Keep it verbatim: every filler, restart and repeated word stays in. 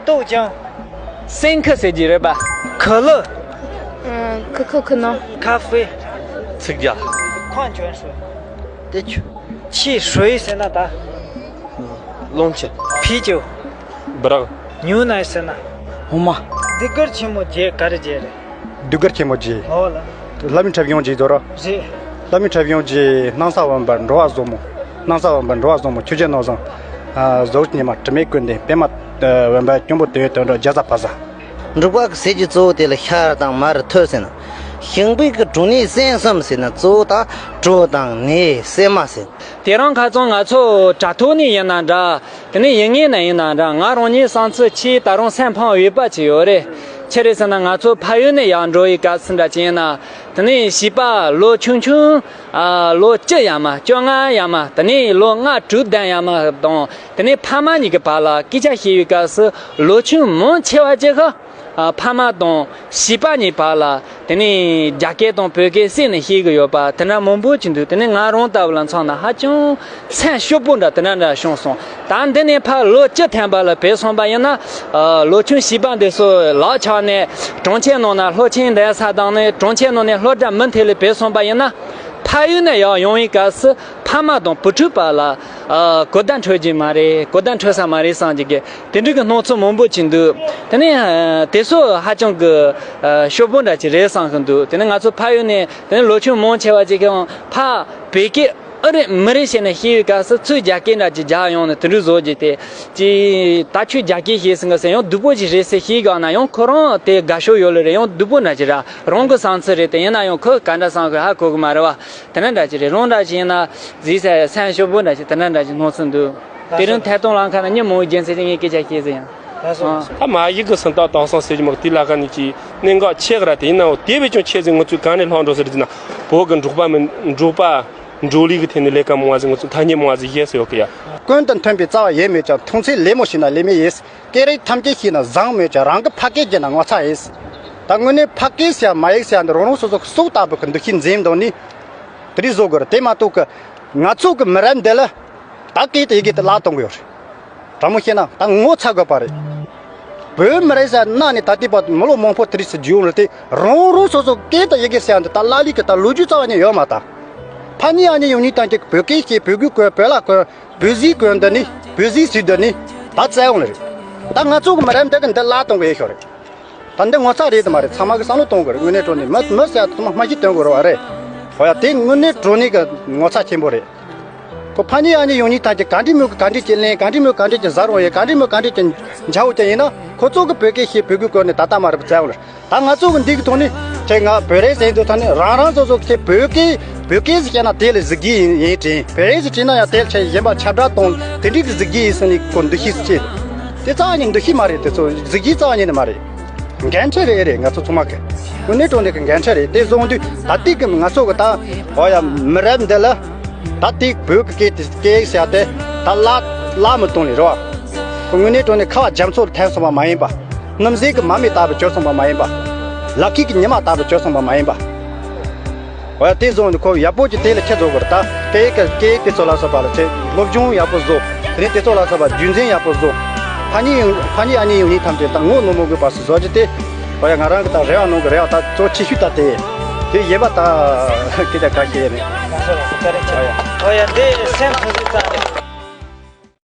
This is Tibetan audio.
豆浆。སེམས་ཁུ་ཟེར་གྱི་རེད་པ། 可乐。 ཁུ་ཁུ་ཁུ་ནོ། 咖啡。 ཚིག་རྒྱ། 矿泉水。 དེ་ཆུ། 汽水 ཟེར་ན་ད། རླུང་ཆེ། 啤酒། སྦི་རག 牛奶 ཟེར་ན། འོ་མ། ཟློས་གར་ཆེན་མོ་བརྒྱད་ག་རེ་བརྒྱད་རེད། ཟློས་གར་ཆེན་མོ་བརྒྱད། ཨོ་ལ། ལྷ་མི་འཁྲབ་ཡོང་བརྒྱད་དོ་ར། རེད། ལྷ་མི་འཁྲབ་ཡོང་བརྒྱད། སྣང་ས་འོན་པ་འགྲོ་བ་བཟང་མོ། སྣང་ས་འོན་པ་འགྲོ་བ་བཟང་མོ། ཆོས་རྒྱལ་ནོར་བཟང་། ཨ། གཟུགས་ཉི་མ། དྲི་མེད་ཀུན་ལྡན། པདྨ་འོན་པ་སྐྱོང་བུ་དོན་དོན་གྲུབ། རྒྱ་བཟའ་ཕ་བཟའ། འབྲུག་པ་གི་ཟས་ཀྱི་གཙོ་བོ་དེ་ལ་ཤ་དང་མར་ཐུད་ཟེར་ན། ཞིང་པའི་གི་གྲོ་ནས་སྲན་གསུམ་ཟེར་ན། གཙོ་བོ་དང་གྲོ་དང་ནས་སྲན་མ་ཟེར། དེ་རིང་ཁ་སང་ང་ཚོ་དྲ་ཐོག་ནས་ཡིན་ན་འདྲ། དེ་ནས་ཡིན་ངེས་ན་ཡིན་ན་འདྲ། ང་རང་ཉིད་བསམ་ཚུལ་ཆེས་ད་རུང་སེམས་ཕམ་འོས་པ་ཅིག་ཡོད་རེད། ཆི་རེད་ཟེར་ན། ང་ཚོ་ཕ་ཡུལ་ནས་ཡར་འགྲོ་བའི་སྐབས་སུ་འདྲ་ཅིག་ཡིན་ན། དེ་ནས་བྱིས་པ་ལོ་ཆུང་ཆུང་། ཨ། ལོ་བཅུ་ཡར་མར། བཅོ་ལྔ་ཡར་མར། དེ་ནས་ལོ་ལྔ་དྲུག་བདུན་ཡར་མར་དང་། དེ་ནས་ཕ་མ་གཉིས་ཀྱི་བར་ལ་སྐད་ཆ་བཤད་པའི་སྐབས་སུ། ལོ་ཆུང་མང་ཆེ་བ་ཅིག་གིས། ཨ། ཕ་མ་དང་བྱིས་པ་གཉིས་བར་ལ། དེ་ནས་རྒྱ་སྐད་དང་བོད་སྐད་བསྲེས་ནས་བཤད་གི་ཡོད་པ་དེ་འདྲ་མང་པོ་ཅིག་འདུག་དེ་ནས་ང་རང་ལྟ་བུ་ལ་མཚོན་ན་ཧ་ཅང་སེམས་སྐྱོ་པོ་འདྲ་དེ་འདྲ་འདྲ་བྱུང་སོང་། ད་འདི་ནས་ཕར་ལོ་བཅུ་ཐམ་པ་ལ་བུད་སོང་པ་ཡིན་ན། ཨ། ལོ་ཆུང་བྱིས་པ་འདི་ཚོ་ལག་ཆགས་ནས་གྲོང་ཁྱེར་ནང་ན་སློབ་ཆེན་འདོན་ས་དང་ནས། གྲོང་ཁྱེར་ནང་ནས་སློབ་གྲྭ་མུ་མཐུད་ལ་བུད་སོང་པ་ཡིན་ན། ཕ་ཡུལ་ནས་ཡར་ཡོང་བའི་སྐབས་སུ་ཕ་མ་དང་བུ་ཕྲུག་བར་ལ། ཨ། གོ་བརྡ་འཕྲོད་ཀྱི་མ་རེད། གོ་བརྡ་འཕྲོད་ས་མ་རེད་བསམ་གྱི་གི། དེ་འདྲ་གི་སྣང་ཚུལ་མང་པོ་ཅིག་འདུག་དེ་ནས། ཨ། དེ་ཚོ་ཧ་ཅང་གི། ཨ། སྐྱོ་པོ་འདྲ་ཅིག་རེད་བསམ་གི་འདུག་དེ་ནས་ང་ཚོ་ཕ་ཡུལ་ནས། དེ་ནས་ལོ་ཆུང་མང་ཆེ་བ་ཅིག་གིས་ཕར་བོད་སྐད་ཨེ་རེད་མི་རེད་ཟེར་ནས་བཤད་པའི་སྐབས་སུ། ཚུར་རྒྱ་སྐད་འདྲ་ཅིག་རྒྱག་ཡོང་ནས་དེ་འདྲ་བཟོ་རྒྱུ་དེ། ཅིག་ད་ཁྱོད་རྒྱ་སྐད་ཤེས་སོང་གི་ཟེར། ཡང་སྡུག་པོ་ཅིག་རེད་ཟེར་བཤད་དགོས་ན་ཡང་ཁོ་རང་དེ་དགའ་ཤོས་ཡོད་ལེ་རེད། ཡང་སྡུག་པོ་འདྲ་ཅིག་ར། རང་གི་བསམ་ཚུལ་རེད་དེ། ཡིན་ན་ཡང་ཁོས་ག་འདྲ་བསམ་གི་ཧ་གོ་གི་མ་རེད་བ། དེ་འདྲ་འདྲ་ཅིག་རེད། རང་འདྲ་ཅིག་ཡིན་ན་གཟིགས་ས་སེམས་སྐྱོ་པོ་འདྲ་ཅིག་དེ་འདྲ་འདྲ་ཅིག་སྣང་ཚུལ་འདུག་དེ་རིང་ཐད་གཏོང་ལམ་ཁ་ན་མི་མང་པོ་རྒྱུ་མཚན་ཅིག་ངས་སྐད་ཆ་བཤད་ཟིན་ཡང་། ད་མ་ཡིག་གི་སུམ་རྟགས་དེང་སང་ཟེར་གྱི་མོ་དེ་ལ་ཁ་ནས་ཀྱི་གནད་འགག་ཆེ་གི་ར། དེ་ཡིན་ནའང་དེ་བས་ཀྱང་ཆེ་ཟིག་ང་ཚོས་གང་ནས་ལྷག་འགྲོ་ཟེར་ཟེར་ན། བོད་ཀྱི་འབྲོག་པ་མི་འབྲོག་པ་འབྲོག་ལས་ཀྱི་ཐད་ནས་ལས་ཀ་མང་བ་ཟིག་ང་ཚོས་ཐ་སྙད་མང་བ་ཟིག་བཤད་སྲོལ་ཡོད་གི་ཡ། ཀུན་ཏུ་མཐུན་པའི་རྩ་བ་ཡོད་མོད་ཀྱང་། མཐོང་ཚད་ལེགས་མོ་ཤེས་ན་ལེགས་མོད་ཡིན། སྐད་རིགས་ཐམས་ཅད་ཤེས་ན་བཟང་མོད་ཀྱང་། རང་གི་ཕ་སྐད་བརྗེད་ན་ངོ་ཚ་ཡིན། ད་དངོས་གནས་ཕ་སྐད་ཟེར་ཡ་མ་ཡིག་ཟེར་ཡ་འདི་རང་རང་སོ་སོ་གི་སྲོག་ལྟ་བུ་གི་འདུ་ཤེས་འཛིན་འདུག་ནི། དེ་རིགས་བཟོ་དགོས་རེད། དེ་མ་གཏོགས་གི་ང་ཚོ་གི་མི་རབས་འདི་ལ་ད་སྐད་དང་ཡི་གེ་དེ་བརླག་གཏོང་གི་ཡོད་རེད། དྲང་མོ་བཤད་ན་ད་ངོ་ཚ་དགོས་པ་རེད། བོད་མི་རིགས་ཟེར་ནང་ནས་ད་ལྟའི་བར་མི་ལོ་མང་པོ་དེ་རིགས་སུ་བརྒྱུད་ཡོང་རེད་དེ། རང་རང་སོ་སོ་སྐད་དང་ཡི་གེ་ཟེར་ཡ་འདི་ད་བརླག་ལུགས་ཀྱི་ད་ལོ་རྒྱུས་རྩ་བ་ནས་ཡོད་མ་ད། ཕ་གཉིས་ཨ་མྱེས་ཡོང་ནས་ད་ཅིག་བོད་སྐད་བཤད། བོད་གོས་གོན། བོད་ལྭ་གོན། བོད་ཟས་གོན་འདི་ནི། བོད་ཟས་ཟོས་འདི་ནི། ད་བཙལ་ཡོང་ལེ་རེད། ད་ང་ཚོ་གི་མི་རབས་འདི་གི་འདི་བརླག་གཏོང་གི་ཡོད་ཤོག་རེད། ད་འདི་ངོ་ཚ་རེད་དམ་མ་རེད། ཚང་མ་གི་བསམ་བློ་གཏོང་དགོས་རེད། དངོས་གནས་དྲང་གནས་མི་མི་ཟེར་ཡ་དེ་ཚང་མ་མ་གཞི་སྟོན་དགོས་རེད་བ་རེད། འོ་ཡ། དེ་དངོས་གནས་དྲང་གནས་གི་ངོ་ཚ་ཆེན་པོ་རེད། ཁོ་ཕ་གཉིས་ཨ་མྱེས་ཡོང་ནས་ད་ཅིག་ག་འདྲས་མོ་གི་ག་འདྲས་ཀྱི་གླེང་། ག་འདྲས་མོ་ག་འདྲས་ཀྱི་ཟ་རུང་ཡོད། ག་འདྲས་མོ་ག་འདྲས་ཀྱི་འཇའ་འོ་ཀྱང་ཡིན་ན། ཁོ་ཚོ་གི་བོད་སྐད་བཤད། བོད་གོས་གོན་ནས་ད་ལྟ་མ་རེད་བཙལ་ཡོང་ལེ། ད་ང་ཚོ་གི་འདི་གི་ཐོག་ནས་ཁྱེད་ང་བོད་རིགས་ཟེར་དུས་ཐོག་ནས་རང་རང་སོ་སོ་ཁྱེད་བོད་སྐད་བོད་སྐད་ཟིག་བཤད་ན་དེ་ལ་གཟི་བརྗིད་ཡིན་ཡིན་དྲན། བོད་རིགས་ཟིག་བྲིས་ན་ཡང་དེ་ལ་ཁྱེད་གཞན་པ་ཁྱབ་བསྒྲགས་གཏོང་། དེ་འདྲའི་གི་གཟི་བརྗིད་ཡིན་ཟེར་ནས་ཁོ་འདུ་ཤེས་སུ་སྐྱེས། དེ་རྩ་བ་ཉིད་འདུ་ཤེས་མ་རེད། དེ་ཚོ་གཟི་བརྗིད་རྩ་བ་ཉིད་ནས་མ་རེད། འགན་འཁྲི་རེད་རེད། ང་ཚོ་ཚང་མ་གི་དངོས་གནས་དྲང་གནས་གི་འགན་འཁྲི་རེད། དེ་བཟོ་དུས་ད་ལྟའི་གི་ང་ཚོ་གི་ད་འོ་ཡ་མི་རབས་འདི་ལ། ད་ལྟའི་བོད་ཀྱི་སྐད་དེ་སྐད་ཡིག་ཟེར་ཡ་དེ་ད་བརླག་བརླག་མི་གཏོང་ལེ་རེད་བ། ཁོ་དངོས་གནས་དྲང་གནས་ཁ་བ་རྒྱ་མཚོ་ལ་ཐིམ་སོང་བ་མ་ཡིན་པ། སྣུམ་ཟད་ཀྱི་མ་རྨོས་ལྟ་བུ་གྱུར་སོང་བ་མ་ཡིན་པ། ལག་ཁྱེར་གྱི་ཉི་མ་ལྟ་བུ་གྱུར་སོང་བ་མ་ཡིན་པ། འོ་ཡ། དེ་བཟུང་ནས་ཁོ་ཡག་པོ་ཅིག་དེ་ལ་ཁྱེད་བཟོ་དགོས་རེད། ད་སྐད་ཡིག་གི་སྐད་ཡིག་དེ་ཚོ་ལ་སོགས་པ་ལ་ཁྱེད་སློབ་སྦྱོང་ཡག་པོ་བཟོ། དེ་ནས་དེ་ཚོ་ལ་སོགས་པ་རྒྱུན་འཛིན་ཡག་པོ་བཟོ། ཕ་གཉིས་ཡོང་ཕ་གཉིས་ཨ་མྱེས་ཡོང་ནས་ཐམས་ཅད་ད་ངོ་གནོང་མི་དགོས་པ་སུ་བཟོ་རྒྱུ་དེ། འོ་ཡ། ང་རང་གི་ད་རེ་བ་ནང་གི་རེ་བ་ད་གཙོ་ཆེ་ཤོས་ད་དེ། དེ་ཡིན་པ་ད་སྐད་ཆ་ག་ཤེས་ཡ་མེད། ཨོ་ཡ། འདི་སེམས་ཐུགས་རྗེ་ཆེ།